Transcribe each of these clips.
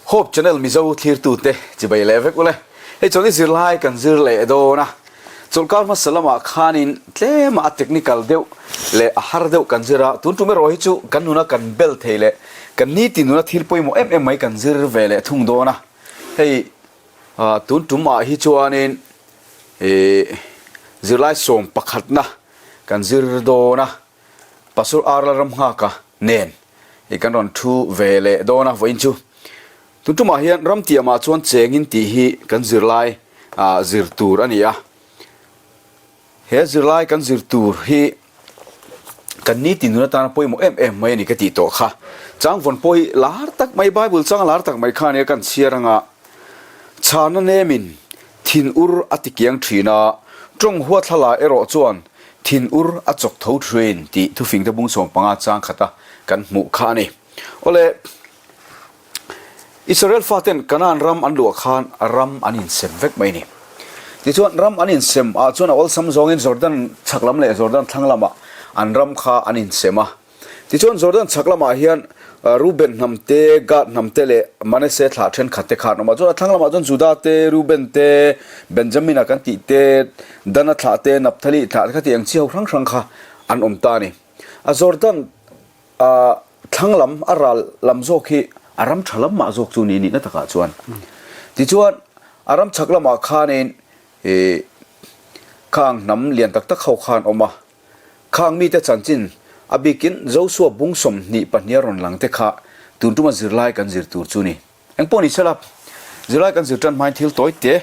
Hope Channel Mizo thlirtute chibai leh vek ule. Hei chuan i zirlai kan zir leh dawn a. Chawlhkar hmasa lamah khanin tlema a technical deuh leh a har deuh kan zir a, tun tum erawh hi chu kan nuna kan bel thei leh kan nitin nuna thil pawimawh em em mai kan zir ve leh thung dawn a. Hei tun tumah hi chuanin zirlai sawm pakhatna kan zir dawn a, Pastor R Lalramnghaka nen i kan rawn thu ve leh dawn a vawiin chu. Tun tumah hian ram tiamah chuan chengin tih hi kan zirlai zir tur a ni a. He zirlai kan zir tur hi kan nitin nun atana pawimawh em em mai a ni ka tih tawh kha. Changvawn pawh hi lar tak mai, Bible changa lar tak mai kha nia kan chhiar anga chhana nemin thin ur a ti kiang thin a, tawng huathla erawh chuan thin ur a chawk tho thin tih thufingte bung 15 chang khata kan hmuh kha a ni. Awle. Israel faten Kanaan ram an luah khan ram an insem vek mai a ni. Tichuan, ram an insem ah chuan a awlsam zawngin Jordan chhak lam leh Jordan thlang lamah an ram kha an insem a. Tichuan, Jordan chhak lamah hian Reuben hnam te, Gad hnam te leh Manasseh thlah thenkhat te kha an awm a. Chuan a thlang lamah chuan Judah te, Reuben te, Benjamin-a kan tih te, Dana thlah te, Naphtali thlah te kha tih ang chi ho hrang hrang kha an awm ta a ni. A Jordan A thlang lam, a ral lam zawk hi a ram tha lam mah zawk chu ni nihna takah chuan. Tichuan, a ram chhak lamah khanin ih khang hnam lian tak tak ho khan awm a, khang mite chanchin a bikin Joshua bung 22 a rawn lang te kha tun tuma zirlai kan zir tur chu ni. Eng pawh ni sela, zirlai kan zir tan hmain thil tawi te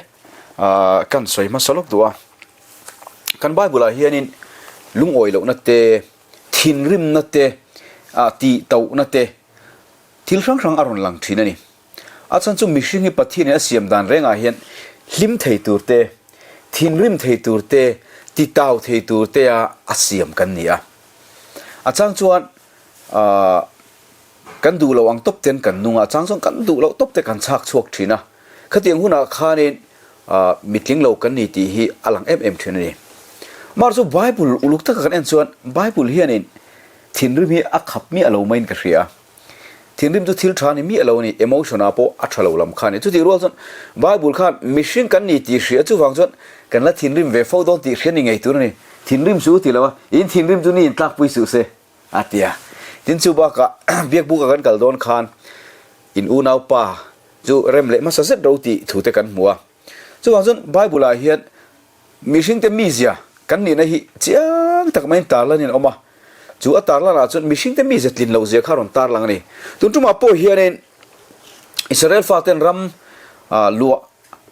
kan sawi hmasa lawk duh a. Kan Bible ah hianin lungawi lohna te, thinrimna te, tih tohna te, thil hrang hrang a rawn lang thin a ni. A chhan chu mihring hi Pathianin a siam dan rengah hian hlim thei tur te, thinrim thei tur te, titau thei tur te a a siam kan ni a. A chang chuan kan duh loh ang tawp ten kan nung a, a chang chuan kan duh loh tawp te kan chhak chhuak thin a. Khatiang hunah khanin mitling lo kan ni tih hi a lang em em thin a ni. Mar chu Bible uluk taka kan en chuan Bible hianin thinrim hi a khap miah lo maiin ka hria. Thinrim chu thil tha ni miah lo a ni, emotion ah pawh a tha lo lam kha a ni. Chutih rual chuan Bible khan mihring kan ni tih hria chuvang chuan kan la thinrim ve fo dawn tih hria ni ngei tur a ni. Thinrim suh u ti lo a, in thinrim chu ni in tlakpui suh se a ti a. Tin chu bakah biakbuka kan kal dawn khan in unaupa chu rem leh hmasa zet ro tih thu te kan hmu a. Chuvang chuan Bible ah hian mihringte mizia kan nihna hi chiang tak maiin tarlanin a awm a. Chu a tarlanah chuan mihringte mizia tlin loh zia kha a rawn tarlang a ni. Tun tumah pawh hianin Israel faten ram luah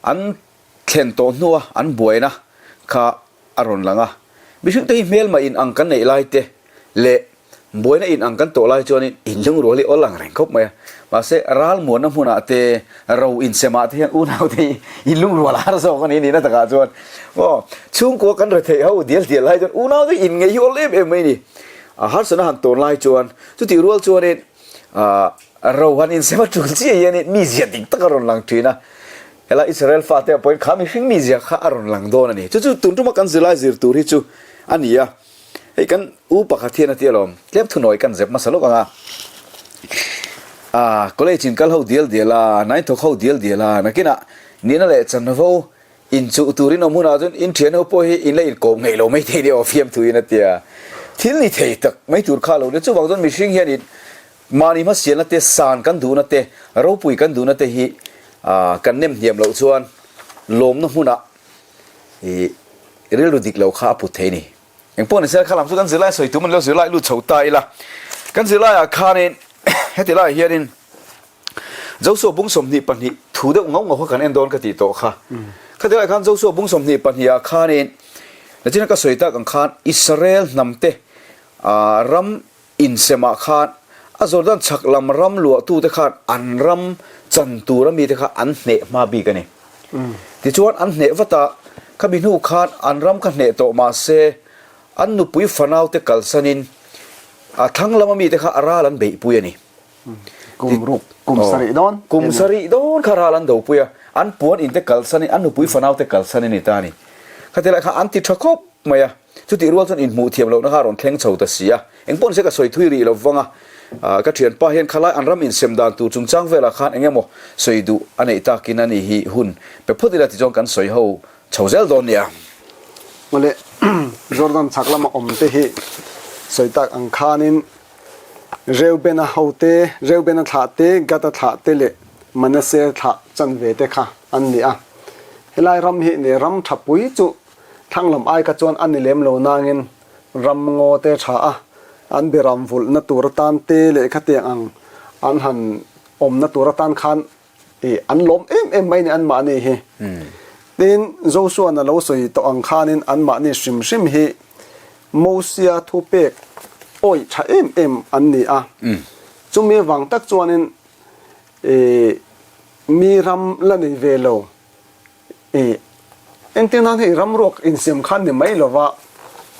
an thlen tawh hnua an buaina kha a rawn lang a. Mihringte hi hmelma in ang kan neih lai te leh buaina in ang kan tawh lai chuanin inlungrual hi awl ang reng khawp mai a. Mahse, ralmuanna hmunah te, ro insemah te hian unau te hi inlungrual a har zawk a ni nihna takah chuan aw chhungkua kan retheih ho dial dial lai chuan unau te inngeih hi awl em em mai a ni. A harsatna han tawn lai chuan chutih rual chuanin ro han insem a tul chiah hianin mizia dik tak a rawn lang thin a. Helai Israel fate ah pawhin kha mihring mizia kha a rawn lang dawn a ni. Chu chu tun tuma kan zirlai zir tur hi chu a ni a. Hei kan u pakhat hian a ti alawm, tlem thunawi kan zep hmasa lawk ang a. Ah, college in kal ho dial dial a, nine thawk ho dial dial a, nakinah nihna leh chanvo inchuh turin awm hunah chuan in thian ho pawh hi in la inkawm ngeih lo mai thei nia aw fiamthu in a ti a. Thil ni thei tak mai tur kha lo nia. Chuvang chuan mihring hianin Mahni hmasialna te, san kan duhna te, ropui kan duhna te hi kan nem hniam loh chuan lawmna hmunah i rilru dik lo kha a put thei a ni. Engpawh ni se, kha lam chu kan zirlai sawi tum a ni lo, zirlai lut chho ta ila. Kan zirlaiah khanin heti laiah hianin Joshua bung 22 thu deuh ngauh ngauh kha kan en dawn ka tih tawh kha. Khati laiah khan Joshua bung 22 ah khanin nachina ka sawi tak ang khan Israel hnamte ram Insemah khan a Jordan chhak lam ram luahtute khan an ram chan tura mite kha an hneh hma bik a ni. Tichuan an hneh vat a, khami hnu khan an ram kha hneh tawh mah se an nupui fanaute kalsanin a thlang lama mite kha a ral an beihpui a ni. Kum ruk, kum sarih dawn. Kum sarih dawn kha ral an dopui a, an puan inte kalsanin an nupui fanaute kalsanin a ni ta a ni. Khatilai kha an ti tha khawp mai a. Chutih rual chuan inhmuh thiam lohna kha a rawn thleng chho ta si a. Eng pawh nise ka sawi thui rih lo vang a, ka thianpa hian khalai an ram insem dan tur chungchang velah khan eng emaw sawi duh a neih takin a ni hi hun pe phawt ila tichuan kan sawi ho chho zel dawn nia. Mawle, Jordan chhak lama awm te hi sawi tak ang khanin Reubena hote, Reubena thlah te, Gada thlah te leh Manasseh thlah chanve te kha an ni a. Helai ram hi ne ram tha pui chu thlang lam ai kha chuan a ni lem lo nangin ram ngaw te tha a, an biram vulhna tur atan te leh khatiang ang an han awmna tur atan khan ih an lawm em em mai ni anmahni hi. Tin, Joshua-na lo sawi tawh ang khanin anmahni hrim hrim hi Mosia thupek awih tha em em an ni a. Chumi vang tak chuanin ih mi ram la nei ve lo I entir nan hei ramruak insiam khan ni mai lova,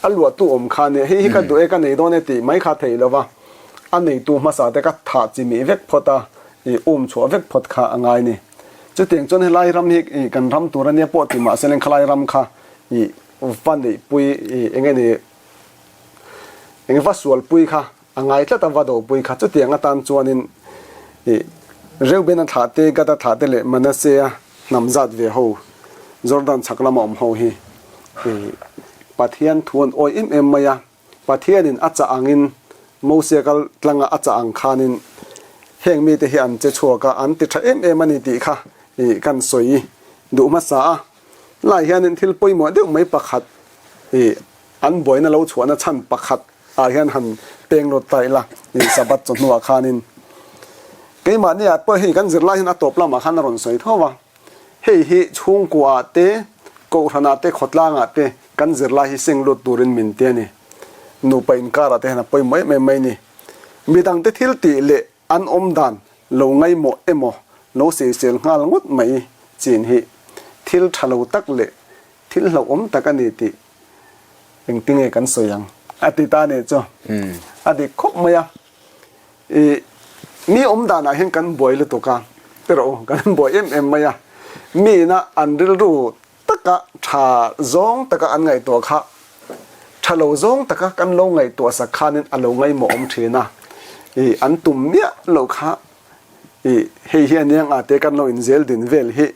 a luahtu awm kha nia, hei hi ka duh e, ka nei dawn e tih mai kha theih lova, a neitu hmasa te ka thah chi mih vek phawt a, i um chhuah vek phawt kha a ngai ni. Chutiang chuan helai ram hi i kan ram tur ania pawh ti mahse leng khalai ram kha i va neihpui i enge ni eng va sualpui kha A ngai tlat a va dopui kha chutiang atan chuanin ih Reuben-a thlah te, Gad-a thlah te leh Manasseh-a hnam zat ve ho, Jordan chhak lama awm ho hi ih Pathian thu an awi em em mai a. Pathianin a chah angin Mosia kal tlanga a chah ang khanin heng mite hi an che chhuak a, an ti tha em em a ni tih kha ih kan sawi duh hmasa a. Lai hianin thil pawimawh deuh mai pakhat ih An buaina lo chhuahna chhan pakhat ah hian han peng lut ta ila i Sabbath chawhnuah khanin keimahni ah pawh hei kan zirlai hian a tawp lamah khan a rawn sawi tho va, hei hi chhungkua ah te, kohhran ah te, khawtlang ah te kan zirlai hi seng lut turin min ti a ni. Nupa inkar ah te hian a pawimawh em em mai ni. Midangte thil tih leh an awm dan lo ngaihmawh emaw lo sawisel nghal ngawt mai chin hi thil tha lo tak leh thil hlauhawm tak a ni tih Engtinge kan sawi ang? A ti ta nih chu. A dik khawp mai a. I mi awm danah hian kan buai lutuk a, erawh u, kan buai em em mai a. Miina an rilru taka tha zawng taka an ngaihtuah kha, tha lo zawng taka kan lo ngaihtuah sak khanin a lo ngaihmawh awm thin a. I an tum miah loh kha i hei hi aniang a te kan lo inzel din vel hi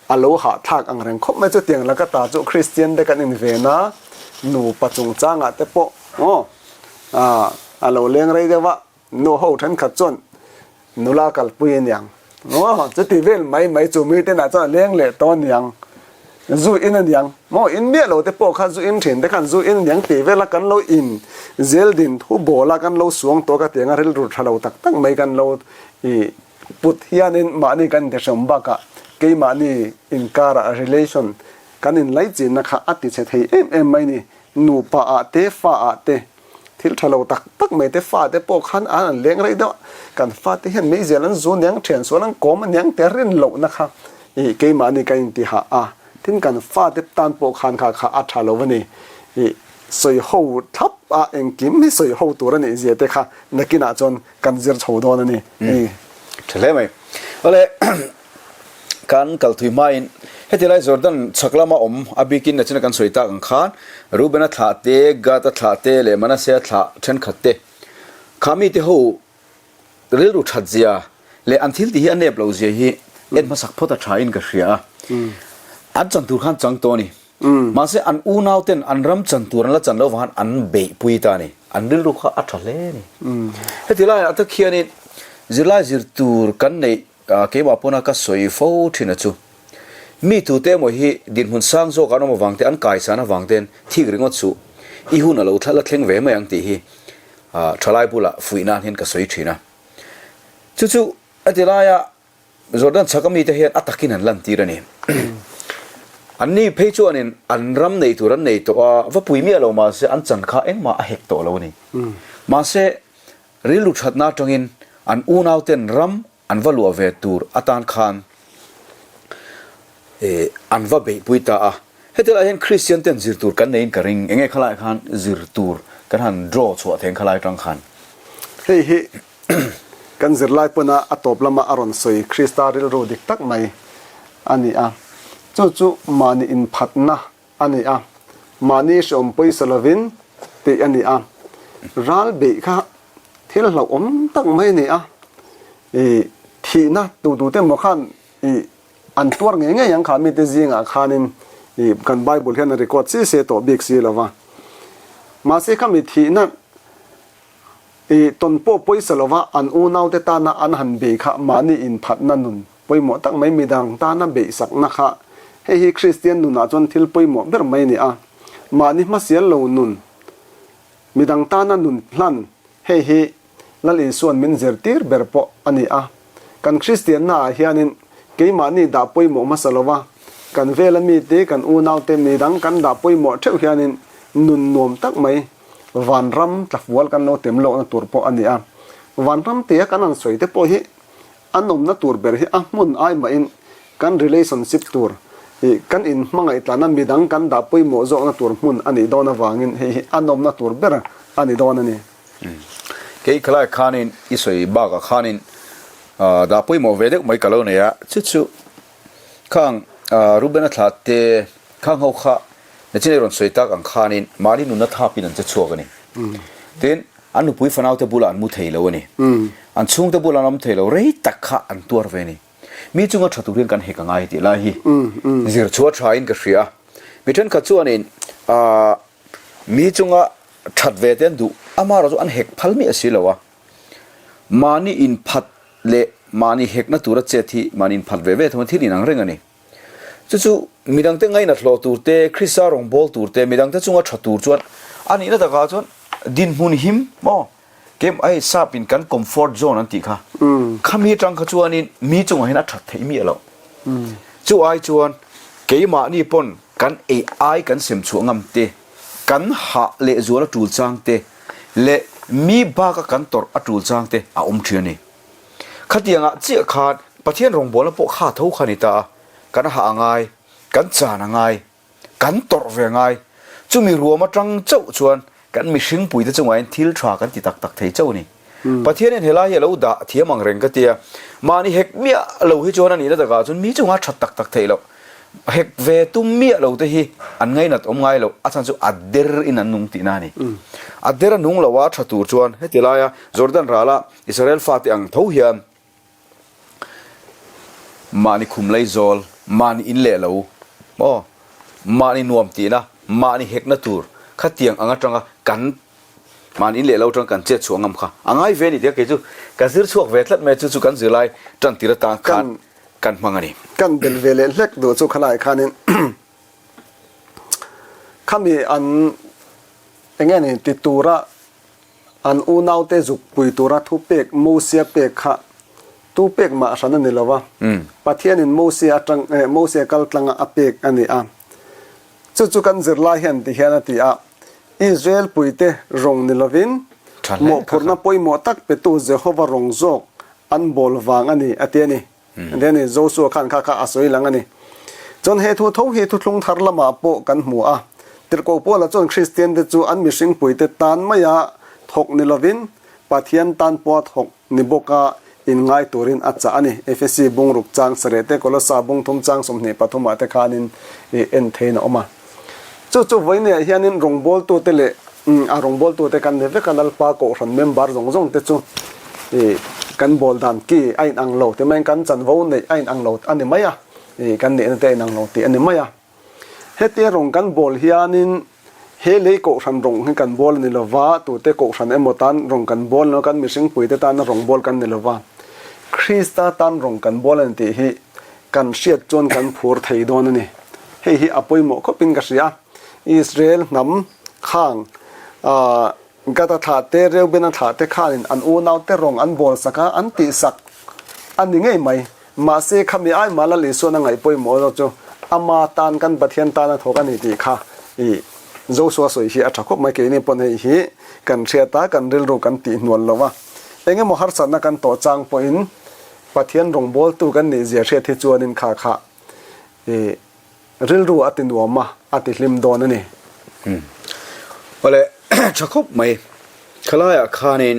A lo hahthlak ang reng khawp mai chutiang laka ta chu Kristian te kan inven a, nupa chungchangah te pawh aw a lo leng rei deuh a, nu ho thenkhat chuan nula kalpui aniang aw chuti vel mai mai chu mi tenah chuan a leng leh tawh aniang, zu in aniang maw in miah lo te pawh kha zu in thin te khan zu in aniang tih vela kan lo in zel din thu bawla kan lo suang tawh ka tiang a rilru tha lo tak tak mai kan lo ih Put hianin mahni kan intihhrem bakah keimahni inkarah relation kan inlaichinna kha a tichhe thei em em mai ni. Nupa ah te, fa ah te, thil tha lo tak tak mai te, fa te pawh khan an an leng rei deuh a, kan fa te hian meizial an zu aniang, thian sual an kawm aniang te rin lohna kha ih keimahni kan intihah a, tin kan fa te tan pawh khan kha kha a tha lo a ni. Ih sawi ho thlap a engkim hi sawi ho tur a nih zia te kha nakinah chuan Kan zir chho dawn a ni. Tha hle mai. Awle kan kal thui hmain heti lai Jordan chhak lama awm a bikin nachina kan sawi tak ang khan Reuben-a thlah te, Gad-a thlah te leh Manasseh-a thlah thenkhat te kha mite ho rilru that zia leh an thil tih hi a nep lo zia hi en hmasak phawt a tha in ka hria a. An chan tur khan chang tawh a ni. Mahse, an unauten an ram chan tur an la chan lo vang khan an beihpui ta a ni. An rilru kha a tha hle a ni. Heti laiah tak hianin zirlai zir tur kan neih keimah pawna ka sawi fo thin a chu. Mi tute emaw hi dinhmun sang zawk an awm avang te, an kaisan avang ten thik ringawt suh. I hun a lo la thleng ve mai ang tih hi thalai bulah fuih nan hian ka sawi thin a. Chu chu heti laia Jordan chhaka mite hian a takin an lantir a ni. Anni phei chuanin an ram nei tur an nei tawh a, va pui miah lo mahse an chan kha engmah a hek tawh lo a ni. Mahse, rilru thatna atangin an unauten ram an va luah ve tur atan khan an va beihpui ta a. Heti lai hian Kristian ten zir tur kan neiin ka ring, enge khalai khan zir tur kan han draw chhuah thei ang khalai atang khan. Hei hi Kan zirlai pawna a tawp lama a rawn sawi Krista rilru dik tak mai a ni a, chu chu mahni inphatna a ni a. Mahni hreawm pawisa lovin tih a ni a, ral beih kha thil hlauhawm tak mai a ni a, ih thihna tutute maw khan ih an tuar ngei ngei ang kha mite zingah khanin ih kan Bible hian a record si se tawh bik si lo va. Mahse khami thihna ih tawn pawh pawisa lova an unaute tana an han bei kha mahni inphatna nun pawimawh tak mai midang tana beihsakna kha hei hi Kristian nunah chuan thil pawimawh ber mai a ni a. Mahni hmasial lo nun, midang tana nun hlan hei hi Lal Isua'n min zirtir ber pawh a ni a. Kan Kristiannaah hianin keimahni dah pawimawh hmasa lova, kan vela mite, kan unaute, midang kan dah pawimawh theuh hianin nun nuam tak mai vanram tlafual kan lo tem lawkna tur pawh a ni a. Vanram tia kan han sawi te pawh hi a nawmna tur ber hi a hmun ai mahin kan relationship tur ih kan inhmangaihtlana midang kan dah pawimawh zawkna tur hmun a nih dawn avangin hei hi a nawmna tur ber a ni dawn a ni. Kei khalai khanin i sawi bakah khanin dah pawimawh ve deuh mai ka lo nei a, chu chu khang Reuben-a thlah te khang ho kha nachin ei rawn sawi tak ang khanin mahni nunna thapin an che chhuak a ni. Tin, an nupui fanaute bulah an mu thei lo a ni. An chhungte bulah an awm thei lo, rei tak kha an tuar ve a ni. Mi chunga tha tur hian kan hek a ngai tih lai hi zir chhuah thain ka hria a. Mi thenkhat chuanin Mi chunga that ve te an duh, amaherawh chu an hek phal miah si lo a. Mahni inphat leh mahni hekna tura chet hi mahni inphat ve ve thung a, thil inang reng a ni. Chu chu midangte ngainat hlawh tur te, Krista rawngbâwl tur te, midangte chunga tha tur chuan a nihna takah chuan dinhmun him maw? Kem hei sap in kan comfort zone an tih kha. Khami atang kha chuanin mi chungah hian a that theih miah loh. Chu ai chuan keimahni pawn kan ei ai kan sem chhuah ngam te, kan hah leh zual a tul chang te leh mi baka kan tawrh a tul chang te a awm thin a ni. Khatiangah chiah khan Pathian rawngbawlna pawh kha tho kha a ni ta a, kan hah a ngai, kan chan a ngai. Kan tawrh ve ngai. Chumi ruam atang chauh chuan kan mihring puite chungah hian thil tha kan ti tak tak thei chauh a ni. Pathianin helai hi a lo dah thiam ang reng ka tia. Mahni hek miah lo hi chuan a nihna takah chuan mi chungah a that tak tak theih loh. Hek ve tum miah lo te hi an ngainat awm ngai loh. A chhan chu a der in an nung tihna a ni. A der a nung lo a tha tur chuan heti laia Jordan rala Israel fate ang tho hian Mahni khum lei zawl, mahni in leh lo maw, mahni nuam tihna, mahni hekna tur khatiang ang atanga kan mahni in leh lo atanga kan chet chhuah ngam kha a ngai ve a ni tia kei chu ka zir chhuak ve tlat mai a, chu chu kan zirlai tan tir atan khan kan hmang a ni. Kan bel ve leh hlek duh chu khalai khanin khami an enge ni ti tura An unaute zuk pui tura thu pek Mosia pek kha tu pek mah hran a ni lo va, Pathianin Mosia atang Mosia kal tlanga a pek a ni a. Chu chu kan zirlai hian ti hian a ti a, Israel puite rawng ni lovin, mawhphurhna pawimawh tak petu Jehova rawng zawk an bawl vang a ni, a ti a ni. Enge ni Joshua khan kha kha a sawi lang a ni. Chuan he thu tho hi thuthlung thar lamah pawh kan hmu a. Tirhkoh Paula chuan Kristiante chu an mihringpuite tan maia thawk ni lovin Pathian tan pawha thawk ni bawka inngai turin a chah a ni. Efesi bungruk chang sareh te, Kolosa bungthum chang 23 ah te khanin en theiin a awm a. Chu chu vawineah hianin rawngbawltute leh a rawngbawltute kan ni vek a, Lalpa Kohhran member zawng zawng te chu kan bawl dan ki a inang lo ti maiin kan chanvo neih a inang lo a ni mai a, kan nihna te a inang lo tih a ni mai a. Hetia rawng kan bawl hianin he lei Kohhran rawng hi kan bawl a ni lo va, tute Kohhran emaw tan rawng kan bawl lo, kan mihringpuite tana rawng bawl kan ni lo va, Krista tan rawng kan bawl a ni tih hi Kan hriat chuan kan phur thei dawn a ni. Hei hi a pawimawh khawpin ka hria. Israel hnam khang Gad-a thlah te, Reuben-a thlah te khanin an unaute rawng an bawl sak a, an tihsak a ni ngei mai. Mahse, khami ai mah Lal Isuan a ngaih pawimawh zawk chu ama tan kan Pathian tana thawk a ni tih kha i Joshua sawi hi a tha khawp mai. Keini pawn hei hi kan hriat a, kan rilru kan tihhnual lo a. Engemaw harsatna kan tawh chang pawhin Pathian rawngbawltu kan nih zia hriat hi chuanin kha kha i rilru a ti nuam a, a ti hlim dawn a ni. Awle, tha khawp mai. Khalaiah khanin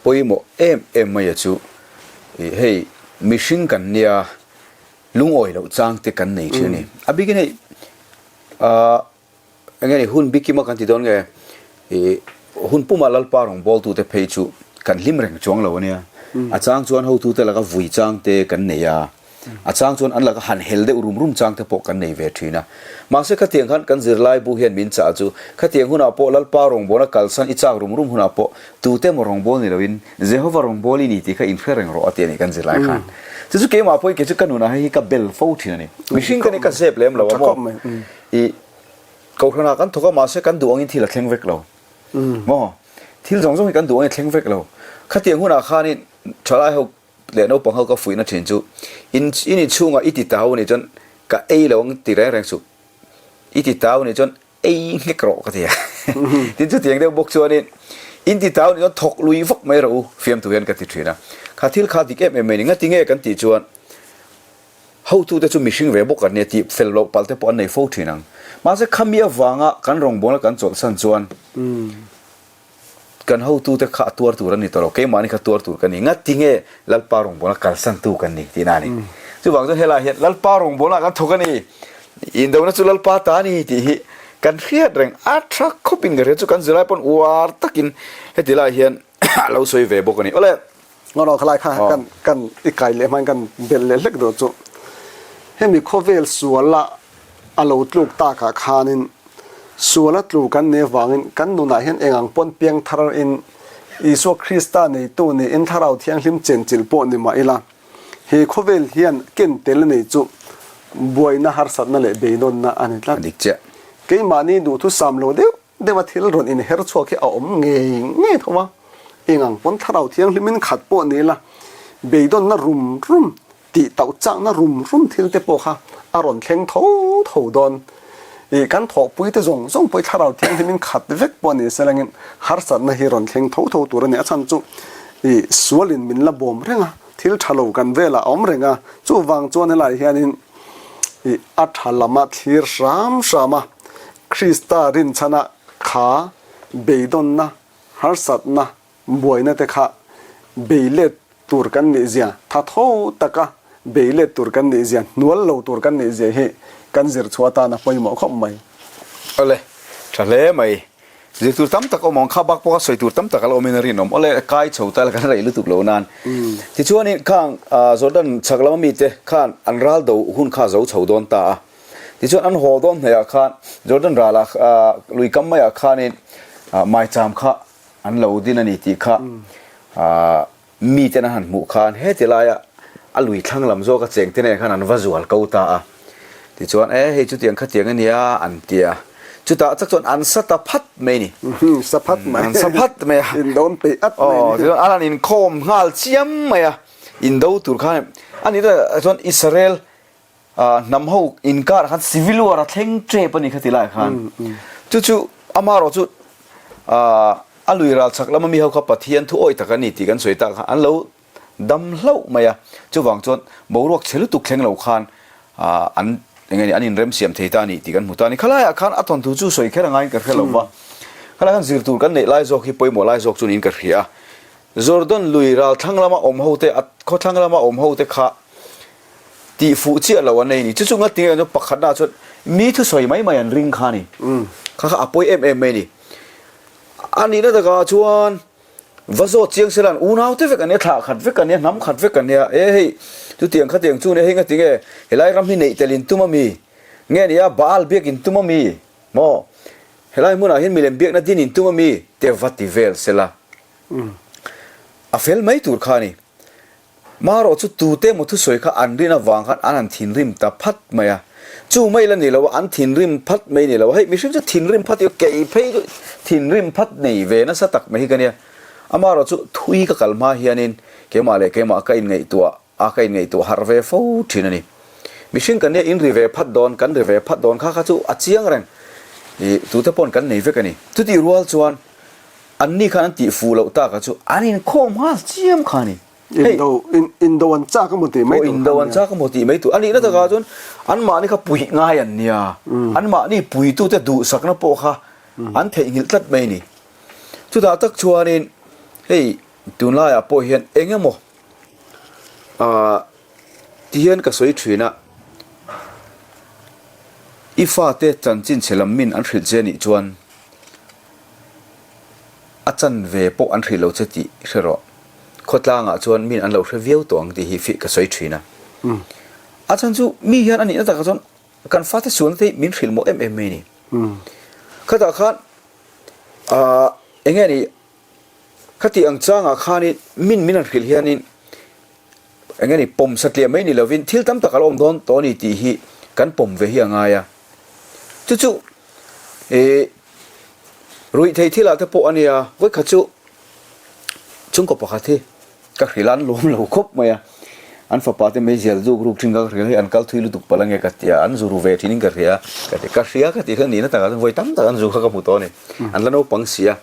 pawimawh em em maia chu i hei mihring kan nia lungawi loh chang te kan nei thin a ni. A bikin hei ah. Enge ni hun bikima kan ti dawn nge i hun puma Lalpa rawngbawltute phei chu kan hlim reng chuang lo ania. A chang chuan hotute laka vui chang te kan nei a, a chang chuan an laka han hel deuh rum rum chang te pawh kan nei ve thin a. Mahse khatiang khan kan zirlai bu hian min chah chu khatiang hunah pawh Lalpa rawngbawlna kalsan i chak rum rum hunah pawh tute emaw rawngbâwl ni loin Jehova rawngbâwl i ni tih kha inhre reng rawh a ti a ni kan zirlai khan. Chu chu keimah pawhin kei chu ka nunah hei hi ka bel fo thin a ni. Mihring ka ni ka zep lem lo a maw? I Kohhranah kan thawk a mahse kan duh angin thil a thleng vek lo. Maw? Thil zawng zawng hi kan duh angin a thleng vek lo. Khatiang hunah khanin thalai ho leh naupang ho ka fuihna thin chu in in inchhungah i ti tau anih chuan ka ei lo ang ti reng reng suh. I ti tau anih chuan ei nghek rawh ka ti a. Tin chutiang deuh bawk chuanin in ti tau anih chuan thawk lui vak mai rawh u fiamtu hian ka ti thin a. Kha thil kha dik em em mai ni. Ngatinge kan tih chuan Hotute chu mihring ve bawk an nia tih fel loh palh te pawh an nei fo thin ang. Mahse khami avanga kan rawngbawlna kan chawlhsan chuan kan hotute kha a tuar tur an ni tawh lo, keimahni kha tuar tur kan ni. Ngatinge Lalpa rawngbawlna kalsantu kan ni tihna a ni. Chuvang chuan helaiah hian Lalpa rawngbawlna kan thawk a ni, indona chu Lalpa ta a ni tih hi kan hriat reng a tha khawpin ka hria chu kan zirlai pawn uar takin heti lai hian a lo sawi ve bawk a ni. Awle! Ngaw khalai kha kan kan i kai leh hmain kan belh leh hlek duh chu hemi khawvel suala a lo tluk takah khanin suala tlu kan nih avangin kan nunah hian eng ang pawn piang thar in Isua Krista neitu niin Thlarau Thianghlim chenchilh pawh ni mah ila he khawvel hian ken tel a nei chu buaina harsatna leh beidawnna a ni tlat. Keimahni duhthusam lo deuh Deuha thil rawn inher chhuak hi a awm ngei ngei tho a, eng ang pawn Thlarau Thianghlimin khat pawh ni ila, beidawnna rum rum, tih tauh chakna rum rum thil te pawh kha a rawn thleng tho tho dawn. Ih, kan thawhpui te zawng zawng pawh hi Thlarau Thianghlimin khat vek pawh ni se langin harsatna hi rawn thleng tho tho tur a ni. A chhan chu ih, sualin min la bawm reng a, thil tha lo kan velah a awm reng a, chuvang chuan helaiah hianin ih, a tha lama thlir hram hram a, Krista rinchhana kha beidawnna, harsatna, buaina te kha bei let tur kan nih zia, tha tho taka bei let tur kan nih zia, hnual lo tur kan nih zia hi kan zir chhuah atan a pawimawh khawp mai. Awle, tha hle mai. Zir tur tam tak awm ang, kha bak pawh kha sawi tur tam tak a la awmin a rinawm. Awle, kai chho ta la kan rei lutuk lo nan. Tichuanin khang Jordan chhak lama mite khan an ral do hun kha zo chho dawn ta a. Tichuan an haw dawn hnaihah khan Jordan ralah lui kam maiah khanin maicham kha an lo din a ni tih kha miten an han hmuh khan heti laia a lui thlang lam zawka chengte nen khan an va zual ko ta a. Tichuan e hei chutiang khatiang a nia an ti a. Chutah tak chuan an sa ta phat mai a ni. Sa phat mai. An sa phat mai a. Indawn peih at mai a ni. Tichuan an han inkhawm nghal chiam mai a. Indo tur khan a ni chuan Israel Hnam ho inkar ah khan civil war a thleng tep a ni kha ti lai khan. Chu chu amaherawh chu a lui ral chak lama mi ho kha Pathian thu awih tak a ni tih kan sawi tak kha an lo dam hlauh mai a. Chuvang chuan boruak chhe lutuk thleng lo khan an eng nge an inrem siam thei ta a ni tih kan hmu ta a ni. Khalaiah khan a thawnthu chu sawi kher angaiin ka hre lo va. Khalai khan zir tur kan neih lai zawk hi pawimawh lai zawk chu niin ka hria a. Jordan lui ral thlang lama awm ho te a khawthlang lama awm ho te kha Tih fuh chiah lo an nei ni. Chu chu ngatinge kan chuan pakhatna chuan mi thusawi mai mai an ring kha a ni. Kha kha a pawi em em mai a ni. A nihna takah chuan va zawt chiang sela an unau te vek an nia, thlah khat vek an nia, hnam khat vek an nia. E hei chutiang khatiang chu nia hei ngatinge helai ram hi neih tel in tum a mi? Nge nia Baal biak in tum a mi? Maw? Helai hmunah hian milem biakna din in tum a mi? Te va ti vel sela. A fel mai tur kha a ni. Marawh chu tute emaw thusawi kha an rin avang khan an han thinrim ta phat mai a. Chu mai la ni lo a, an thinrim phat mai ni lo a. Hei mihring chu thinrim phat hi kei phei chu thinrim phat nei ve nasa tak mai hi ka nia. Amarawh chu thui ka kal hma hianin keimah leh keimah ka inngaihtuah a, ka inngaihtuah harh ve fo thin a ni. Mihring kan nia in ri ve phat dawn, kan ri ve phat dawn kha kha chu a chiang reng. Ih tute pawn kan nei vek a ni. Chutih rual chuan anni khan an tih fuh loh taka chu an inkhawm nghal chiam kha a ni. Hei, Indo, in, indo an chak emaw tih mai tur indo an chak emaw tih mai tur. A nihna takah chuan anmahni kha puih ngai an nia. Anmahni puitute duhsakna pawh kha an theihnghilh tlat mai a ni. Chutah tak chuanin hei tunlaiah pawh hian eng emaw ah ti hian ka sawi thin a. I fate chanchin chhe lam min an hrilh che anih chuan a chanve pawh an hrilh lo che tih hre rawh. Khawtlangah chuan min an lo hre viau tawh ang tih hi fih ka sawi thin a. A chhan chu mi hian a nihna takah chuan kan fate sualna te hi min hrilh mawh em em mai a ni. Khatah khan aah eng nge ni khati ang changah khanin min min han hrilh hianin eng nge ni pawm satliah mai ni lovin thil tam tak a lo awm dawn tawh a ni tih hi kan pawm ve hi a ngai a. Chu chu ih ruihtheih thilah te pawh a nia, vawikhat chu chhungkaw pakhat hi ka hrilh a, an lawm lo khawp mai a, an fapa te meizial zuk ruk thin kha ka hrilh a, hei an kal thui lutuk palh ange ka ti a, an zu ru ve thin in ka hria ka ti, ka hria ka tih kha nihna takah chuan vawi tam tak an zu kha ka hmu tawh a ni, an la naupang si a,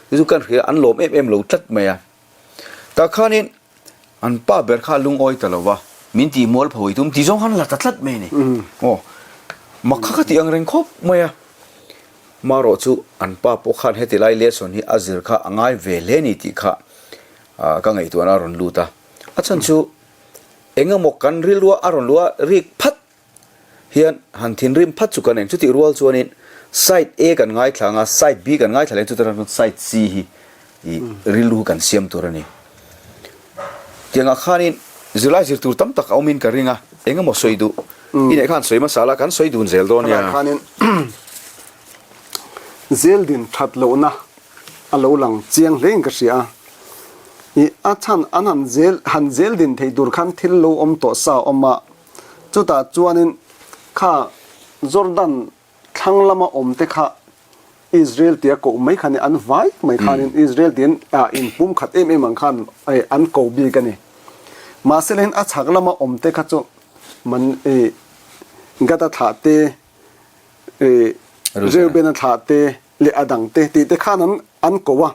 chu chu kan hria an lawm em em lo tlat mai a. Tah khanin an pa ber kha a lungawi ta lo va, min tih mual pho i tum tih zawng khan a la ta tlat mai a ni. Aw, mak kha ka tih ang reng khawp mai a. Marawh chu an pa pawh khan heti lai lesson hi a zir kha a ngai ve hle ni tih kha ka ngaihtuahna a rawn lut a. A chhan chu eng emaw kan rilrua a rawn luh a rik phat hian han thinrim phat chu kan eng chutih rual chuanin side A kan ngaithla ang a, side B kan ngaithla leh chutah chuan side C hi ih rilru kan siam tur a ni. Tiangah khanin zirlai zir tur tam tak a awmin ka ring a, eng emaw sawi duh i neih khan sawi hmasa la kan sawi dun zel dawn nia. Khawlaiah khanin zel din that lohna a lo lang chiang hlein ka hria a, ih a chhan an han zel han zel din thei tur khan thil lo awm tawh sa a awm a, Chutah chuanin kha Jordan thlang lama awmte kha Israel tia koh mai kha ni, an vai mai khanin Israel tiin inpum khat em em ang khan an ko bik a ni. Mahse lehin a chhak lama awmte kha chu man Gada thlah te, Reubena thlah te, leh a dang te tih te khan an an ko a,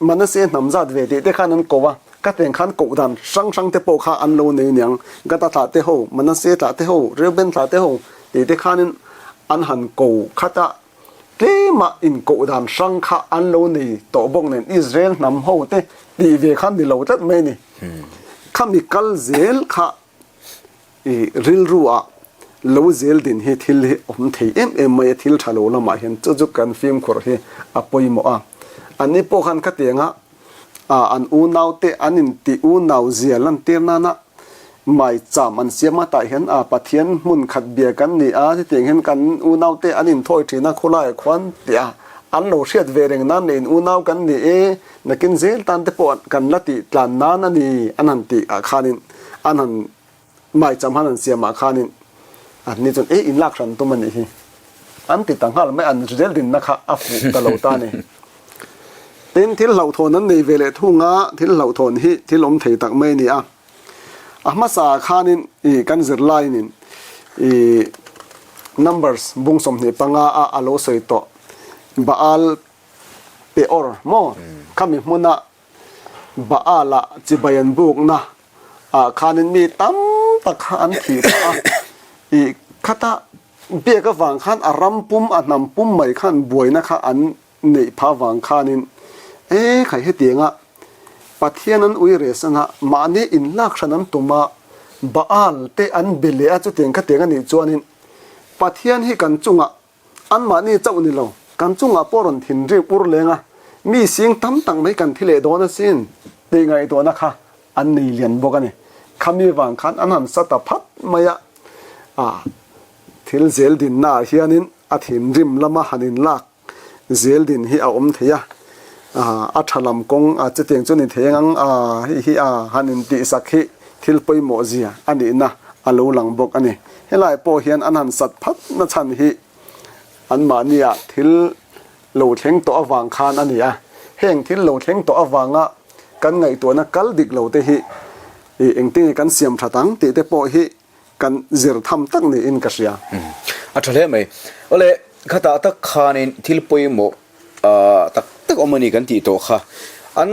Manase hnam zat ve tih te khan an ko a, ka teng khan koh dan hrang hrang te pawh kha an lo nei niang, Gata thlah te ho, Manase thlah te ho, Reuben thlah te ho tih te khanin an han ko khat a, tlema inkoh dan hrang kha an lo nei tawh bawk nen Israel hnam ho te tih ve khan ni lo tlat mai a ni. Khami kal zel kha I rilru ah lo zel din hi thil hi awm thei em em mai a, thil tha lo lamah hian chu chu kan fimkhur hi a pawimawh a. Anni pawh khan khatianga an unau te an intih unau zia lantir nana maicham an siam a, tah hian Pathian hmun khat bia kan ni a, hetiang hian kan unau te an inthawi thin a khawlaiah khuan tih a an lo hriat ve reng nan leh in unau kan ni e, nakin zel tan te pawh kan la tih tlan nan a ni an han tih ah khanin an han maicham han an siamah khanin an ni chuan ei in lak hran tum a nih hi an ti ta nghal mai an zel dinna kha a fuh ta lo ta a ni. Tin, thil hlauhthawn an nei ve leh thung a, thil hlauhthawn hi thil awm thei tak mai a ni a. A hmasa khanin i kan zirlainin i Numbers bung 25 a a lo sawi tawh Baal Peor maw khami hmuna Baal-a chibai an bukna ah khanin mi tam tak kha an thih phah a, ih khata biak avang khan a ram pum a hnam pum mai khan buaina kha an neih phah avang khanin e khai hetianga Pathian an ui res anga mahni inlak hran an tum a, Baal te an be leh a chutiang khatiang a nih chuanin Pathian hi kan chungah Anmahni chauh ni lo, kan chungah pawh rawn thinrim ur leng a, mi sing tam tak mai kan thi leh dawn asin tih ngaihtuahna kha an nei lian bawk a ni. Khami vang khan an han sa ta phat mai a, a thil zel dinnaah hianin a thinrim lama han inlak zel din hi a awm thei a, a tha lam kawng a chutiang chu ni thei ang a, hei hi a han intihsak hi thil pawimawh zia a nihna a lo lang bawk a ni. Helai pawh hian an han sat phat na chhan hi anmahnia thil lo thleng tawh avang khan a ni a. Heng thil lo thleng tawh avanga kan ngaihtuahna kal dik lo te hi engtin nge kan siam that ang tih te pawh hi kan zir tham tak niin ka hria. A tha hle mai. Awle, khatah tak khanin thil pawimawh tak tak awm a ni kan tih tawh kha. An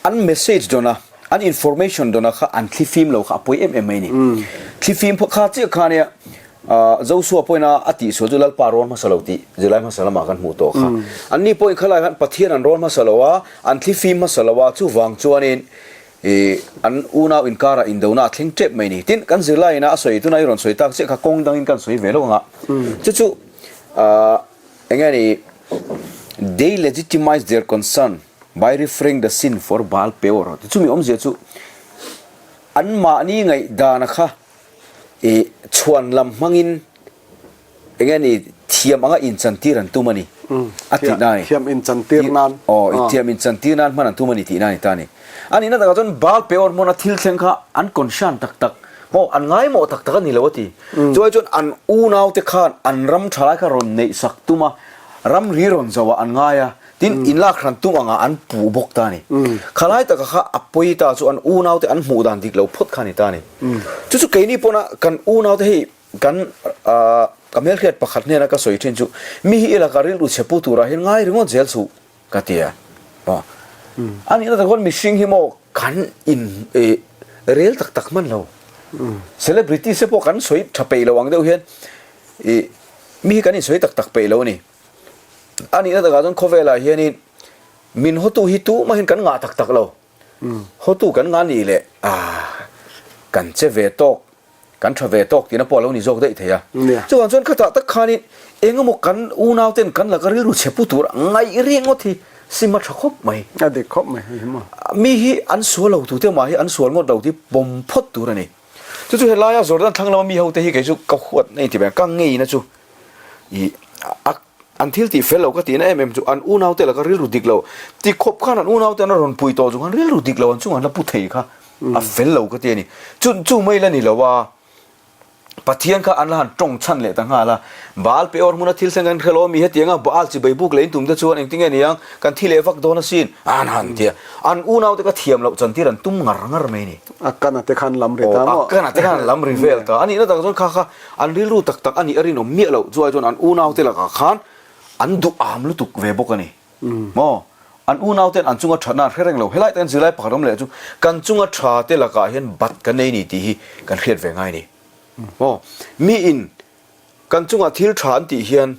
An message dawn a, an information dawn a kha an thlifim lo kha a pawi em em mai a ni. Thlifim pawh kha chiah kha nia Joshua pawhin a a tihsual chu Lalpa rawn hmasa lo tih zirlai hmasa lamah kan hmuh tawh kha. Anni pawhin khalai khan Pathian an rawn hmasa lo a, an thlifim hmasa lo a, chuvang chuanin. I an unau inkarah indona a thleng tep mai ni. Tin, kan zirlaiin a sawi tuna i rawn sawi tak chiah kha kawng dangin kan sawi ve lo ang a. Chu chu eng nge ni, They legitimize their concern by referring the sin for Baal Peor. Chumi awmzia chu anmahni ngaihdana kha i chhuan lam hmangin Eng nge ni thiam anga inchantir an tum a ni a tih na a ni. Thiam inchantir nan. Aw, thiam inchantir nan hman an tum a ni tih na a ni ta a ni. A nihna takah chuan Baal Peor hmuna thil thleng kha an concern tak tak maw, an ngaimawh tak tak a ni lo a ti. Chuai chuan an unaute khan an ram thalai kha rawn neih sak tum a, ramri rawn zoh ah an ngai a, tin inlak hran tum angah an puh bawk ta a ni. Khalai taka kha a pawi ta chu an unaute an hmuh dan dik lo phawt kha a ni ta a ni. Chu chu keini pawna kan unaute hei Kan ka hmelhriat pakhat hnena ka sawi thin chu, mi hi i laka rilru chhe pu turah hian ngai ringawt zel suh ka ti a. Maw? A nihna tak chuan mihring hi maw kan in rel tak tak hman lo. Celebrities te pawh kan sawi tha peih lo ang deuh hian i mi hi kan insawi tak tak peih lo a ni. A nihna takah chuan khawvelah hianin min hawtu hi tumahin kan ngah tak tak lo. Hawtu kan ngah nih leh kan che ve tawk Kan tha ve tawk tihna pawh a lo ni zawk daih thei a. Chuvang chuan khatah tak khanin eng emaw kan unauten kan laka rilru chhe pu tur ngaih riak ngawt hi sim a tha khawp mai. A dik khawp mai hei hi maw. Mi hi an sual lo tute mah hi an sual ngawt lo tih pawm phawt tur a ni. Chu chu helaia Jordan thlang lama mi hote hi kei chu ka huat na inti mai a, ka ngeina chu i a an thil tih fel lo ka tihna em em chu an unaute laka rilru dik lo ti khawp khan an unaute an rawn pui tawh chu khan rilru dik lo an chungah an la pu thei kha. A fel lo ka ti a ni. Chu chu mai la ni lo a, Pathian kha an la han tawng chhan leh ta nghal a. Baal Peor hmuna thil thleng kan hre lo a mi hetiang a, Baal chi beibuk leh intum te chuan engtin nge ni ang, kan thi leh vak dawn asin, an han ti a. An unaute ka thiam loh chantir an tum ngar ngar mai a ni. A kana te khan lam ri ta maw? Aw, a kana te khan an lam ri vel ta. A nihna tak chuan kha kha an rilru tak tak a nih a rinawm miah loh. Chuai chuan an unaute lakah khan an duh am lutuk ve bawk a ni. Maw? An unauten an chunga thatna an hre reng lo. Helai takin zirlai pakhat awm leh chu kan chunga tha te lakah hian bat kan nei ni tih hi kan hriat ve ngai a ni. Maw? Miin kan chunga thil tha an tih hian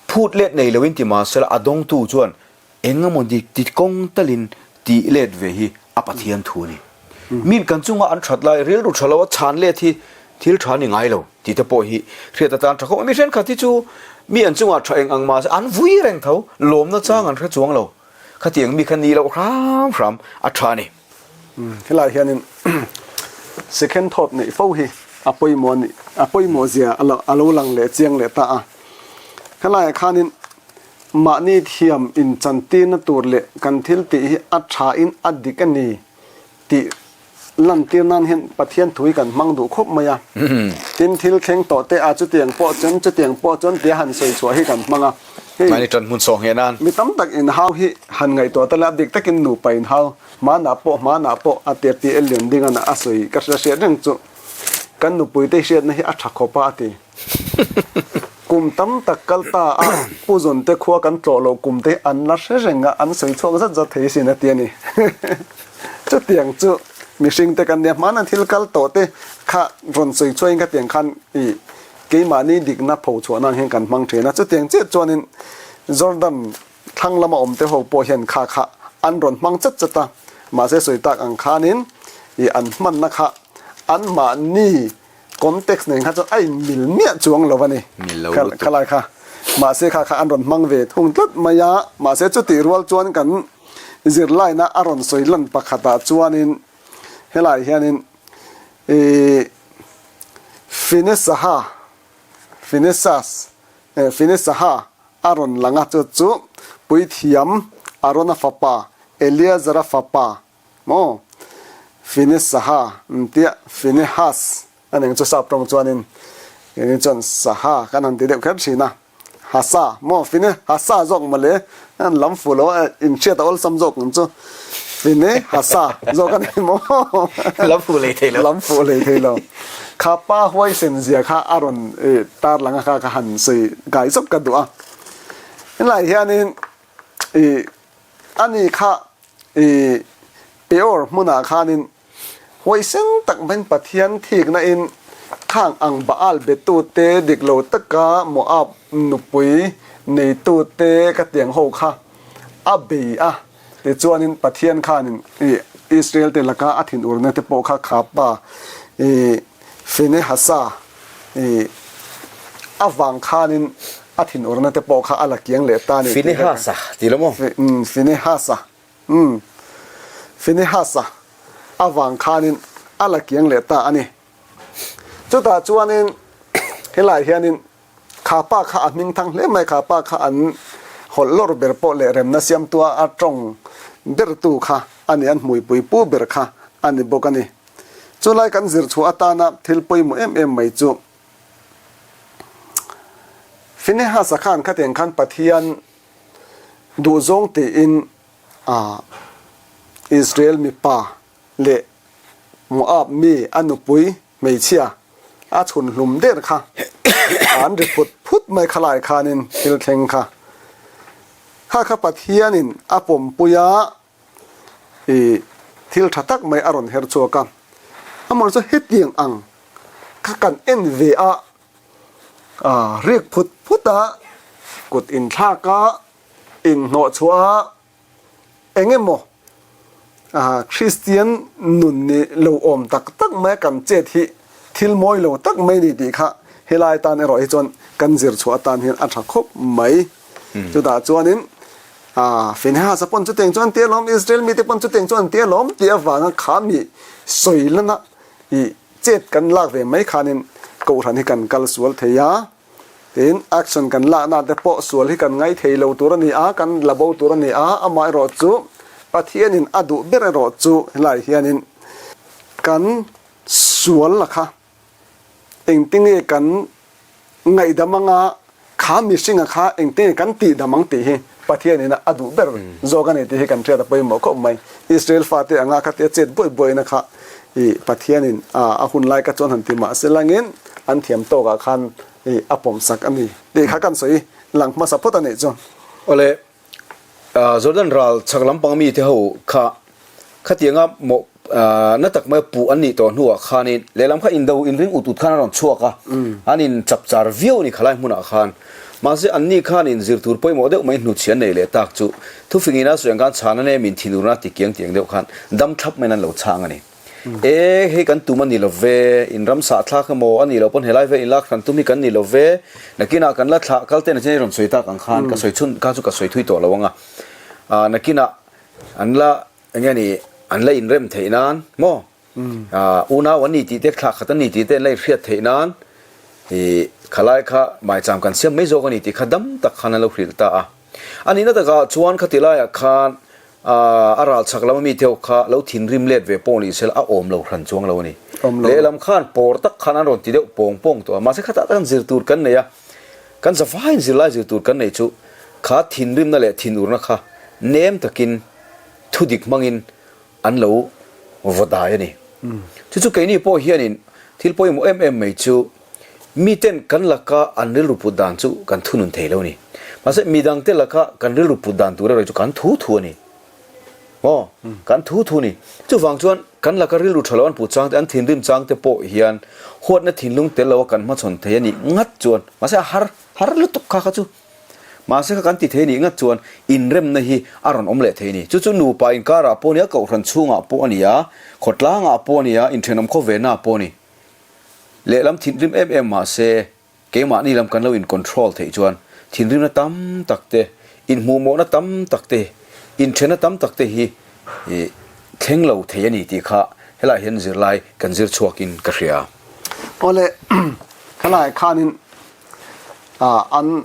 phut let nei loin ti mahsela a dawngtu chuan eng emaw dik ti kawng talin tih let ve hi a Pathian thu a ni. Miin kan chunga an that lai rilru tha lo a chhan let hi thil tha ni ngai lo tih te pawh hi hriat atan tha khawp a. Mi thenkhat hi chu mi an chungah tha eng ang mahse an vui reng tho, lawmna chang an hre chuang lo. Khatiang mi kha ni loh hram hram a tha a ni. Helaiah hianin second thought neih fo hi a pawimawh a nih, a pawimawh zia a lo lang leh chiang leh ta a. Helaiah khanin Mahni thiam inchantirna tur leh kan thil tih hi a thain a dik a ni tih lantir nan hian Pathian thu hi kan hmang duh khawp mai a. Tin, thil thleng tawh te a chutiang pawh chuan chutiang pawh chuan tia han sawi chhuah hi kan hmang a. Hei, Mahni ṭan hmun sawh ngheh nan. Mi tam tak inhau hi han ngaihtuah ta le a dik takin nupa inhau hmanah pawh hmanah pawh a tir tih Elian Dingan a sawi ka hria hriat reng chu kan nupuite hriatna hi a tha khawp a a ti. Kum tam tak kal ta a, Pu Zunte khua kan tlawh loh kum te an la hre reng a, an sawi chhuak zat zat thei sin a ti a ni. Chutiang chu mihring te kan nia, hmana thil kal tawh te kha rawn sawi chhuahin khatiang khan i keimahni dikna pho chhuah nan hian kan hmang thin a. Chutiang chiah chuanin Jordan thlang lama awm te ho pawh hian kha kha an rawn hmang chat chat a, mahse sawi tak ang khanin i an hmanna kha anmahni Context nen kha chuan a inmil miah chuang lo a ni. Mil lo lutuk. Khalai kha. Mahse kha kha an rawn hmang ve thung tlat mai a. Mahse chutih rual chuan kan zirlaina a rawn sawi lan pakhatah chuanin helai hianin ih Finesaha, Finesas, Finesaha a rawn lang a, chu chu Puithiam Arona fapa Eleazara fapa Maw? Finesaha tia Finehas a ning chu sap tawng chuanin keini chuan Saha kan han ti deuh kher thin a, Hasa maw Finehasa zawk mawle an lam fuh lo a inhriat a awlsam zawk ang chu Finehasa zawk a ni maw? Lam fuh lei thei lo. Lam fuh lei thei lo. Kha pa huaisen zia kha a rawn tar lang a kha ka han sawi kai zawk ka duh a. Helai hianin i Ani kha i Peor hmunah khanin huaisen tak maiin Pathian thikna in khang ang Baal betute dik lo taka Moab nupui neitute ka tiang ho kha a bei a. Tichuanin Pathian khanin i Israel te laka a thinurna te pawh kha khapa i Finehasa i avang khanin a thinurna te pawh kha a la kiang leh ta a ni tih kha Finehasa ti lo maw? Finehasa umm Finehasa avang khanin a la kiang leh ta a ni. Chutah chuanin helaiah hianin Kha pa kha a hming thang hle mai, kha pa kha an hawlh lawr ber pawh leh remna siamtua a tawng bertu kha a ni, an hmuipui pu ber kha a ni bawk a ni. Chulai kan zir chhuah atana thil pawimawh em em mai chu Finehasa khan khatiang khan Pathian duhzawng tiin Israel mipa leh Moab mi a nupui hmeichhia a chhun hlum der kha an ri phut phut mai khalai khanin thil thleng kha kha kha Pathianin a pawmpui a i thil tha tak mai a rawn her chhuak a, amaherawhchu chu hetiang ang kha kan en ve a rik phut phut a kut inthlak a inhnawh chhuah a. Eng emaw Kristian nun ni lo awm tak tak mai kan chet hi thil mawi lo tak mai ni tih kha helai tan erawh hi chuan kan zir chhuah atan hian a tha khawp mai. Chutah chuanin Finehasa pawn chutiang chuan ti alawm, Israel mite pawn chutiang chuan ti alawm tih avanga kha mi sawi lana i chet kan lak ve mai khanin Kohhran hi kan kal sual thei a. Tin, action kan lakna te pawh sual hi kan ngai thei lo tur a ni a, kan la bo tur a ni a, amaherawh chu Pathianin a duh ber erawh chu helai hianin kan sual la kha engtinge kan ngaihdam anga kha mihringa kha engtinge kan tihdam ang tih hi Pathianin a duh ber zawk a ni tih hi kan hriat a pawimawh khawp mai. Israel fate anga khatia chet buai buaina kha I Pathianin a hun lai ka chuan han ti mah se langin an thiam tawkah khan i a pawmsak a ni tih kha kan sawi lang hmasa phawt a nih chu. Awle, Jordan ral chhak lampang mite ho kha khatianga mawh na tak maia puh an nih tawh hnuah khanin lehlam kha indo inring ut ut khan a rawn chhuak a, an in chapchar viau a ni khalai hmunah khan. Mahse anni khanin zir tur pawimawh deuh mai hnutchhi an nei leh tak chu thufingin a sawi ang khan chhana nem in thinurna ti kiang tiang deuh khan dam thlap maiin an lo chhang a ni. E, hei kan tum a ni lo ve, in ram sah thlak emaw a nih loh pawn helai vel in lak hran tum hi kan ni lo ve, nakinah kan la thlah kal ten a chen i rawn sawi tak ang khan ka sawi chhun kha chu ka sawi thui tawh lo ang a, nakinah an la eng nge ni an la inrem theih nan maw? Unau an ni tih te, thlah khat an ni tih te an la inhriat theih nan i khalai kha maicham kan siam mai zawk a ni tih kha dam tak khan an lo hrilh ta a. A nihna takah chuan khati laiah khan a ral chhak lama mi te ho kha lo thinrim let ve pawh ni sela a awm lo hran chuang lo a ni. Lehlam khan pawr tak khan an rawn ti deuh pawng pawng tawh a, mahse khatah tak khan zir tur kan nei a, kan zavaiin zirlai zir tur kan nei chu kha thinrimna leh thinurna kha nem takin thudik hmangin an lo vaw dai a ni. Chu chu keini pawh hianin thil pawimawh em em mai chu miten kan laka an rilru put dan chu kan thunun thei lo a ni. Mahse midangte laka kan rilru put dan tur erawh chu kan thu thu a ni. Aw, kan thu thu a ni. Chuvang chuan kan laka rilru tha lo an put chang te, an thinrim chang te pawh hian huatna thinlung tel loa kan hmachhawn thei a nih ngat chuan mahse a har har lutuk kha kha chu. Mahse kha kan ti thei nih ngat chuan inremna hi a rawn awm leh thei a ni. Chu chu nupa inkarah pawh a ni a, kohhran chhungah pawh a ni a, khawtlangah pawh a ni a, inthenawm khaw venaah pawh a ni. Lehlam thinrim em em mahse keimahni lam kan lo in control theih chuan thinrimna tam tak te, inhmuhmawhna tam tak te, inthenna tam tak te hi thleng lo thei a ni tih kha helaiah hian zirlai kan zir chhuakin ka hria. Awle, khalaiah khanin An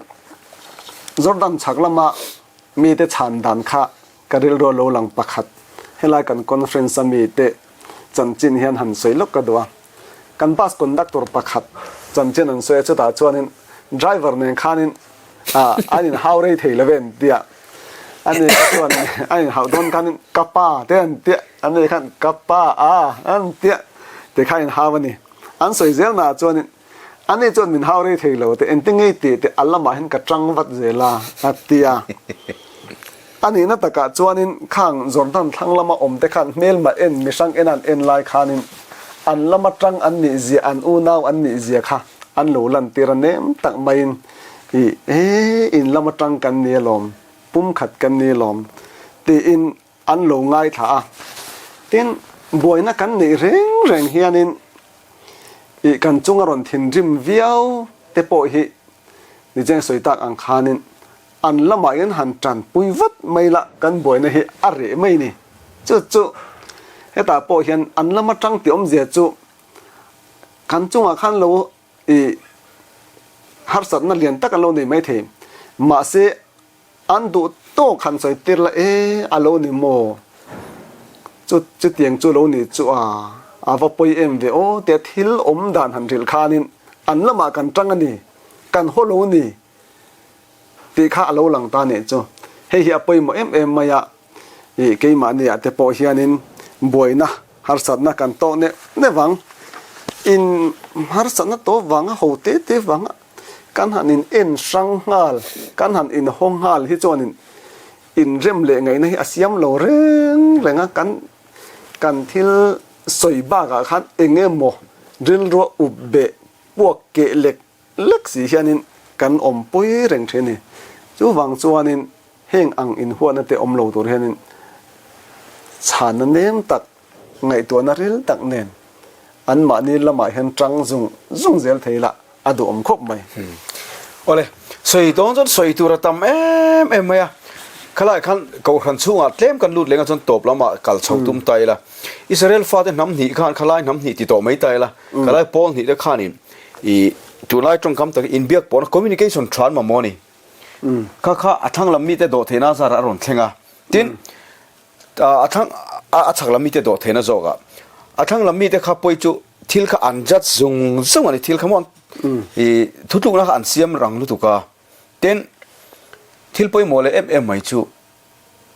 Jordan chhak lama mite chhan dan kha ka rilru a lo lang pakhat. Helai kan conference a mite chanchin hian han sawi lawk ka duh a. Kan bus conductor pakhat chanchin an sawi a, chutah chuanin driver nen khanin an inhau rei thei lo ve an ti a. Ani kha chuan an inhauh dawn khanin ka pa te an ti a, ani khan ka pa a an ti a, tikhan inhau a ni. An sawi zel naah chuanin Ani chuan min hau rei thei lo te, engtin ngei tih te a lamah hian ka tang vat zel a, a ti a. A nihna takah chuanin khang Jordan thlang lama awm te khan hmelma en mihrang en an en lai khanin an lama tang an nih zia, an unau an nih zia kha an lo lantir a nem tak maiin i he in lama tang kan ni alawm, pumkhat kan ni alawm tiin. an lo ngaithla a. Tin, buaina kan neih reng reng hianin ih kan chunga rawn thinrim viau te pawh hi nicheng sawi tak ang khanin an lamah hian han tanpui vat mai la kan buaina hi a reh mai ni. Chu chu hetah pawh hian an lama tang tih awmzia chu kan chungah khan lo ih harsatna lian tak an lo nei maithei. Mahse An duh tawk han sawi tir la e, a lo ni maw? Chu chutiang chu lo ni chu a, a va pawi em ve aw tia thil awm dan han hrilh khanin an lamah kan tang a ni, kan haw lo ni tih kha a lo lang ta nih chu. Hei hi a pawimawh em em mai a, ih keimahni ah te pawh hianin buaina harsatna kan tawk neuh neuh ang. In harsatna tawp vanga ho te te vanga Kan han in en hrang nghal, kan han in hawng nghal hi chuanin inrem leh ngaihna hi a siam lo reng reng a, kan kan thil sawi bakah khan eng emaw rilrua up beh puak keh lek lek si hianin kan awmpui reng thin a ni. Chuvang chuanin heng ang inhuatna te awm lo tur hianin chhanna nem tak Ngaihtuahna ril tak nen anmahni lamah hian tang zung zung zel thei la a duhawm khawp mai. Awle, sawi dawn chuan sawi tur a tam em em mai a, khalai khan Kohhran chhungah tlem kan lut leng a chuan tawp lamah kal chho tum ta ila, Israel fate hnam hnih khan khalai hnam hnih ti tawh mai ta ila, khalai pawl hnih te khanin ih tunlai tawngkam takin inbiak pawhna communication tha an mamawh a ni. Kha kha a thlang lam mite dawh theihna zarah a rawn thleng a, tin, A thlang a chhak lam mite dawh theihna zawk ah a thlang lam mite kha pawi chu thil kha an judge zung zung a ni thil kha maw i thutlukna kha an siam rang lutuk a tin thil pawimawh leh em em mai chu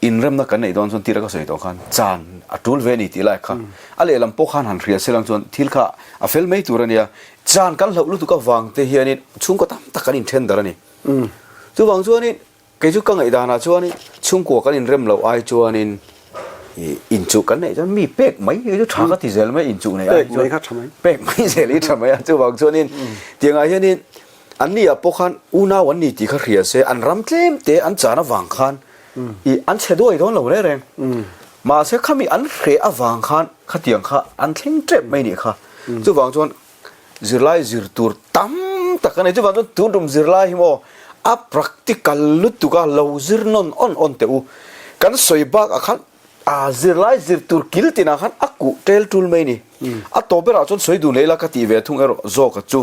inremna kan neih dawn chuan tira ka sawi tawh khan chan a tul ve a ni tih lai kha a lehlam pawh khan han hria se lang chuan thil kha a fel mai tur a nia chan kan hlauh lutuk avang te hianin chhungkaw tam tak kan inthen dar a ni chuvang chuanin Kei chu ka ngaihdanah chuan chhungkua kan inrem loh ai chuanin inchuh kan neih chuan mi pek mai hi chu tha ka ti zel mai inchuh neih ai chuan pek mai zel hi tha mai a chuvang chuanin tiangah hianin an ni ah pawh khan unau an ni tih kha hria se an ram tlem te an chan avang khan ih an chhe duai dawn lo reng reng mahse khami an hreh avang khan khatiang kha an thleng tep mai nih kha chuvang chuan Zirlai zir tur tam tak a nei. Chuvang chuan tun tum zirlai hi maw a practical lutuk a, lo zir nawn awn awn teh u. Kan sawi bakah khan a zirlai zir tur kil tinah khan a kuh tel tul mai a ni. A tawp berah chuan sawi dun leh ila ka tih ve thung erawh zawk a chu.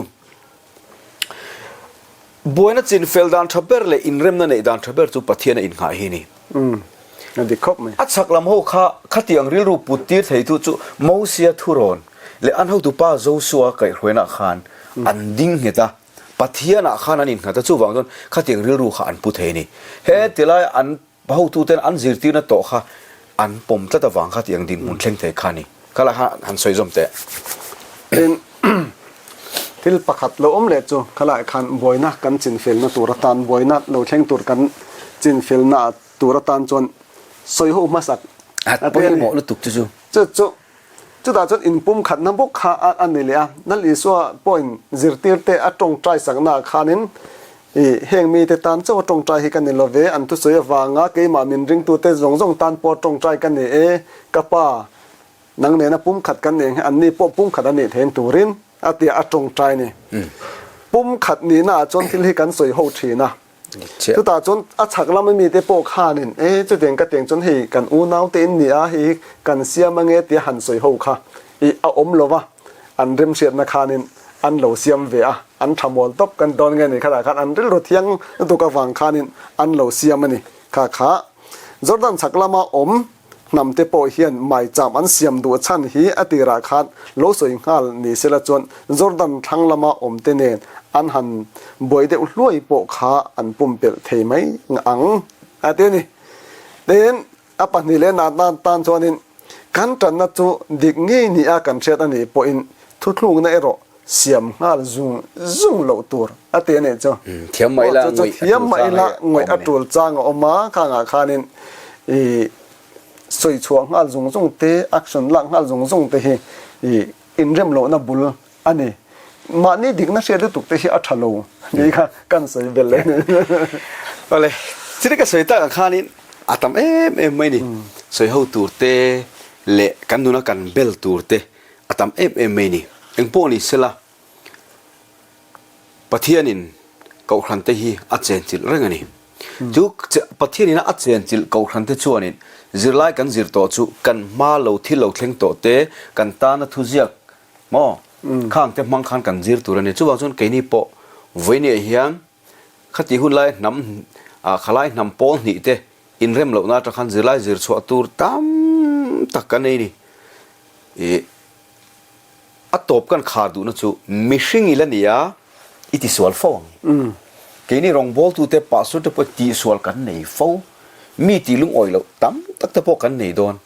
Buaina chin fel dan tha ber leh inremna neih dan tha ber chu Pathian a innghah hi a ni. A dik khawp mai. A chhak lam ho kha khatiang rilru put tir theitu chu Mosia thurawn leh an hotupa Josua kaihhruainaah khan an ding nghet a, Pathianah khan an innghat a, chuvang chuan khatiang rilru kha an pu thei a ni. He tilai an Hotuten an zirtirna tawh kha an pawm tlat avang kha tiang dinhmun thleng thei kha a ni. Kha lai kha han sawi zawm teh. Tin, thil pakhat lo awm leh chu kha lai khan buaina kan chinfelna tur atan, buaina lo thleng tur kan chinfelna tur atan chuan sawi ho hmasak a ti a ni. Pawimawh lutuk chu chu. Chu chu Chutah chuan inpumkhatna bawk kha a ni leh a, Lal Isua pawhin zirtirte a tawngtai saknaah khanin, I heng mite tan chauh a tawngtai hi ka ni lo ve, an thusawi avanga keimah min ringtute zawng zawng tan pawh tawngtai ka ni e, ka Pa, nang nena pumkhat kan nih ang hi anni pawh pumkhat a nih thein turin a tia a tawngtai ni. Pumkhat nihnaah chuan thil hi kan sawi ho thin a. Chutah chuan a chhak lama mite pawh khanin, E, chutiang ka tiang chuan hei kan unaute in ni a, hei hi kan siam ange tia han sawi ho kha i a awm lo va, an remhriatna khanin an lo siam ve a, an tha mual tawp kan dawn nge ni khatah khan an rilru thiang lutuk avang khanin an lo siam a ni. Kha kha Jordan chhak lama awm Hnam te pawh hian maicham an siam duh chhan hi a tirah khan lo sawi nghal ni sela chuan Jordan thlang lama awm te nen an han buai deuh hluai pawh kha an pumpelh thei mai ang a ti a ni. Tin, a pahnih leh natna tan chuanin kan tanna chu dik ngei ni a kan hriat a nih pawhin thuthlukna erawh siam nghal zung zung loh tur a ti a nih chu. Thiam mah ila ngawih a tul thiam mah ila ngawih a tul chang a awm a, khangah khanin i sawi chhuah nghal zung zung te, action lak nghal zung zung te hi i inrem lohna bul a ni. Mahni dikna hriat lutuk te hi a tha lo tih kha kan sawi belh leh a ni. Awle, chini ka sawi takah khanin a tam em em mai ni. Sawi ho tur te leh kan nuna kan bel tur te a tam em em mai ni. Engpawh ni sela, Pathianin Kohhran te hi a chenchilh reng a ni. Chu Pathianin a chenchilh Kohhran te chuanin zirlai kan zir tawh chu kan hma lo thil lo thleng tawh te, kan tana thuziak maw khang te hmang khan kan zir tur a ni. Chuvang chuan keini pawh vawinia hian Khati hun lai hnam khalai hnam pawl hnih te inrem lohna atang khan zirlai zir chhuah tur tam tak kan nei ni. Ih a tawp kan khar duhna chu mihring ila nia i tisual fo ang. Keini rawngbawltute pastor te pawh tihsual kan nei fo. Mi tih lungawi loh tam tak te pawh kan nei dawn.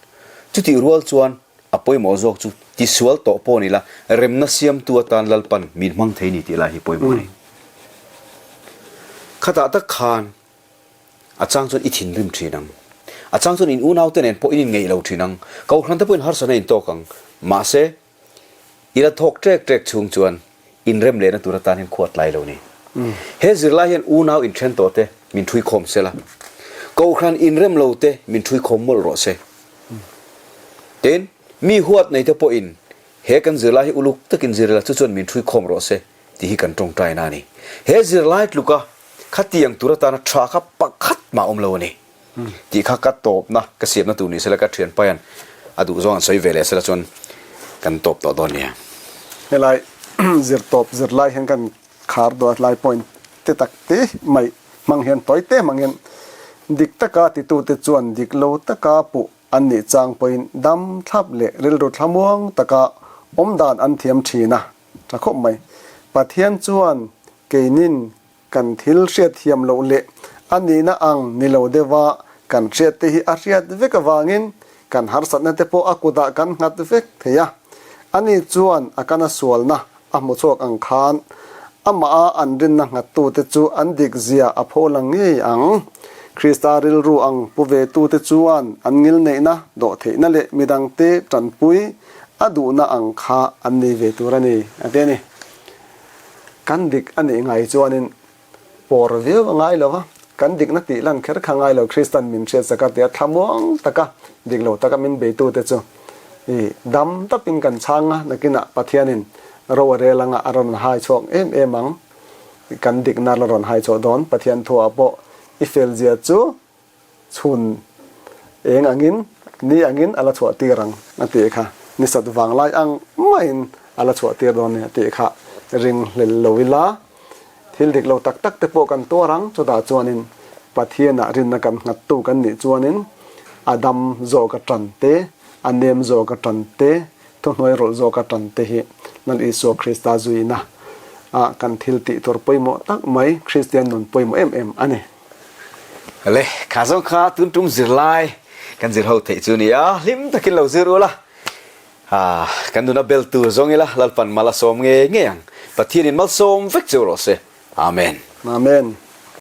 Chutih rual chuan A pawimawh zawk chu tisual tawh pawh ni la, remna siamtu atan Lalpan min hmang thei ni tih lai hi pawimawh a ni. Khatah tak khan a chang chuan i thinrim thin ang. A chang chuan in unaute nen pawh in inngeih lo thin ang. Kohhran te pawhin harsatna in tawk ang. Mahse, i la thawk ṭek ṭek chhung chuan inrem lehna tur atan hian khuat lai lo ni. He zirlai hian unau inthen tawh te min ṭhui khawm sela, Kohhran inrem lo te min ṭhui khawm mawlh rawh se. Tin, mi huat nei te pawhin he kan zirlai hi uluk takin zir ila chu chuan min ṭhui khawm rawh se tih hi kan ṭawngṭaina a ni. He zirlai tluka khatiang tur atana ṭha kha pakhat mah awm lo a ni. Tih kha ka tawpna, ka siamna tur ni sela ka thianpa hian a duh zawng an sawi ve leh sela chuan kan tawp tawh dawn nia. Helai zir tawp zir lai hian kan khar dawt lai point te tak te mai hmang hian tawi te hmang hian dik taka titute chuan dik lo taka puh an nih chang pawhin dam thlap leh rilru thlamuang taka awm dan an thiam thin a tha khawp mai. Pathian chuan keinin Kan thil hriat thiam loh leh a nihna ang ni lo deuha kan hriat te hi a hriat vek avangin kan harsatna te pawh a kutah kan nghat vek thei a. Ani chuan a kana sualna a hmu chhuak ang khan amaha an rinna nghattute chu an dik zia a pho lang ngei ang. Krista rilru ang pu ve tute chuan an ngilneihna, dawhtheihna leh midangte tanpui a duhna ang kha an nei ve tur a ni, a ti a ni. Kan dik a nih ngai chuanin pawr viau a ngai lo va, kan dikna tih lan kher kha ngai lo, Kristan min hriat sak a tia thlamuang taka dik lo taka min beitute chu i dam tapin kan chhang a, nakinah Pathianin ro a rel anga a rawn hai chhuak em em ang, kan dikna la rawn hai chhuah dawn, Pathian thuah pawh i felzia chu Chhun eng angin, ni angin a la chhuah tir ang a tih kha. Ni sat vang lai ang maiin a la chhuah tir dawn a ni a tih kha ring hlel lo ila, thil dik lo tak tak te pawh kan tuar ang. Chutah chuanin Pathianah rinna kan nghattu kan nih chuanin a dam zawk a tan te, a nem zawk a tan te, thuhnuai rawlh zawk a tan te hi Lal Isua Krista zuina ah kan thil tih tur pawimawh tak mai Kristian nun pawimawh em em a ni. Le, kha zawng kha tun tum zirlai kan zir ho theih chu nia, hlim takin lo zir ula, kan nuna bel tur zawng ila Lalpan mal a sawm ngei ngei ang. Pathianin malsawm vek cheu rawh se. Amen. Amen.